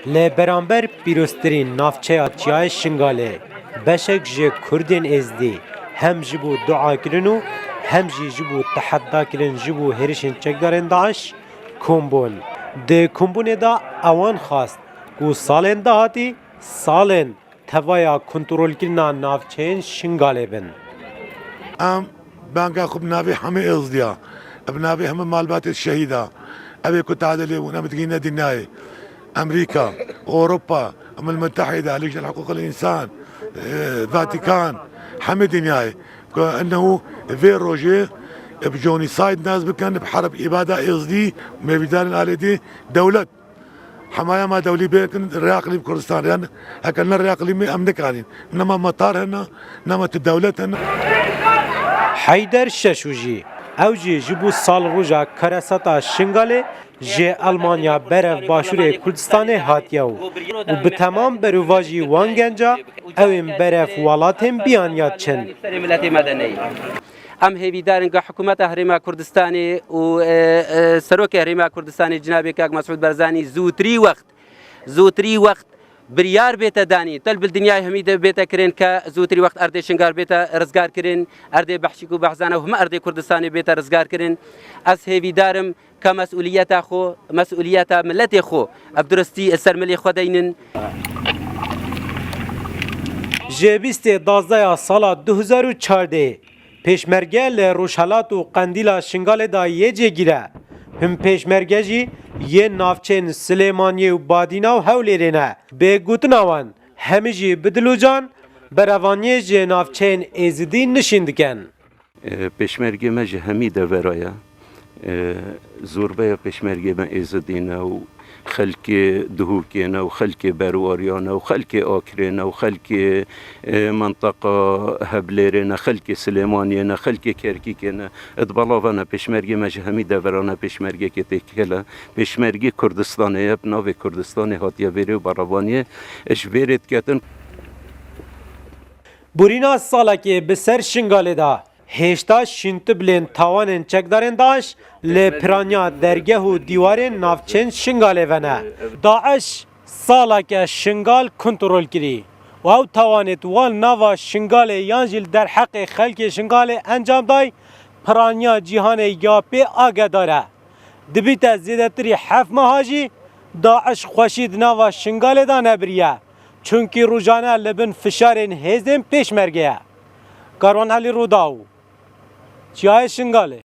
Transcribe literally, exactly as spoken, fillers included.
Li beramber pîroztirîn navçeya Çiyayê Şingalê beşek ji Kurdên Êzidî hem ji bo duakirin û hem jî ji bo teheddakirin ji bo hêrişên çekdarên DAIŞ kom bûn. Di kombûnê de ewan xwest ku salên dahatî salên tevaya kontrolkirina navçeyên Şingalê bin. Em banga xwe bi navê hemî Êzdiya, bi navê hemî malbatê şehîda, ev ê ku tade lê bûn, em digihîne dinyayê. Amerîka, Ewropa, Umem Mutehîde, Lîjne Hiqûqil Însan, e, Vatikan, hemî dinyayê. Ku ennehu vê rojê bi genocide nas bikin, bi herb îbada Êzdî, mêvîdarên alêdî dewlet. Hemaya ma dewlî bêkin rêya qilîm Kurdistan. Yan heke ne rêya qilîmê em nikanîn. Nema matar hene, nema tu dewlet hene. Heyder Şeşû jî, ew jî ji bo salroja karesata Şingalê ji Elmanya berev başûrê Kurdistanê hatiye û, û bi temam berovajî wan genca ew ên berev welatên biyaniya diçin. Em hêvîdar in ku hikûmeta Herêma Kurdistanê û, e, e, Serokê Herêma Kurdistanê Cinabê Kak Mesûd Barzanî zûtirî wext, zûtirî wext biryar bête danîn. Tel bil dinyayê hemî de bête kirin ke zûtirî wext erdê Şingal bête rizgar kirin, erdê Behşîk û Behzana û hemî erdê Kurdistanê bête rizgar kirin. Ez hêvîdar im ke mesûliyeta xwe, mesûliyeta miletê xwe bi duristî li ser milê xwe deynin. Ji bîstê dazdeya sala du hezar û çardeh pêşmerge li Rojhelat û Qendîla Şingalê de yê cêgîr e. Hin pêşmerge jî yên navçeyên Silêmaniyê û Badîna û Hewlêrê ne. Bi gotina wan, hemî jî bi dilocan berevaniyê ji navçeyên Êzidî nişîn dikin. E, Pêşmergê me ji hemî devera ye. E, Zorbeya pêşmergê me Êzidî ne û xelkê Duhokê ne û xelkê Berwariya ne û xelkê Akrê ne û xelkê, e, menteqa Heblêrê ne, xelkê Silêmaniyê ne, xelkê Kerkîkê ne. Di bala ve ne, pêşmergê me ji hemî deveran e, pêşmergekê têkil e. Pêşmergê Kurdistanê ye, bi navê Kurdistanê hatiye vêrê û berevaniyê ji vêrê diketin. Borîna salekê bi ser Şingalê de hêşta şîntibilên tawanên çekdarên DAIŞ li piraniya dergeh û dîwarên navçeyên Şingalê ve ne. DAIŞ saleke Şingal kontrol kirî û ew tawanê di wan nava Şingalê yan jî li derheqê xelkê Şingalê encam day, piraniya cîhanê ya pê agedar e. Dibîte zêdetirî heft meha jî DAIŞ xweşî di nava Şingalê de nebiriye. Çunkî rojane li bin fişarên hêzên pêşmerge ye. Karwan Elî Rûdaw, Çiyayê Şingalê.